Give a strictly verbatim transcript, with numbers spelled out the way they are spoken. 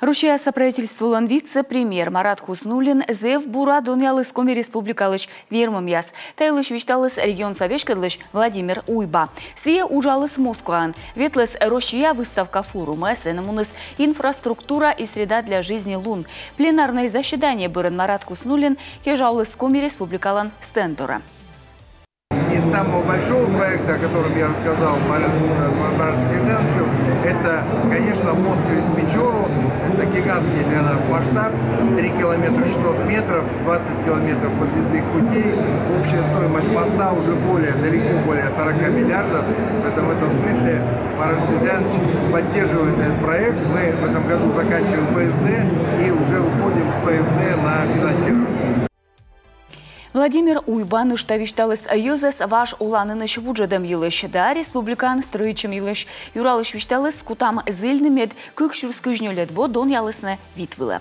Россияса правительстволӧн вице-премьер Марат Хуснуллин зэв бура донъяліс Коми Республикалысь вермӧмъяс. Та йылысь висьталіс регионса веськӧдлысь Владимир Уйба. Сійӧ уджаліс Москваын, ветліс «Россия» выставка-форумӧ, сэні муніс «Инфраструктура и среда для жизни» лун. Пленарнӧй заседание бӧрын Марат Хуснуллин кежавліс Коми Республикалӧн стенд дорӧ. Из самого большого проекта, о котором я рассказал Марат Хризановичу, это, конечно, мост через Печору. Это гигантский для нас масштаб. Три километра шестьсот метров, двадцать километров подъездных путей. Общая стоимость моста уже более, далеко более сорока миллиардов. Поэтому в этом смысле Марат Хризанович поддерживает этот проект. Мы в этом году заканчиваем П С Д и уже выходим с П С Д на финансирование. Владимир Уйба нӧшта висьталіс йӧзӧс важ оланінысь вуджӧдӧм йылысь да республикаын стрӧитчӧм йылысь. Юралысь висьталіс: кутам зільны, мед кык сюрс кызь нёльӧд во донъялісны вит вылӧ.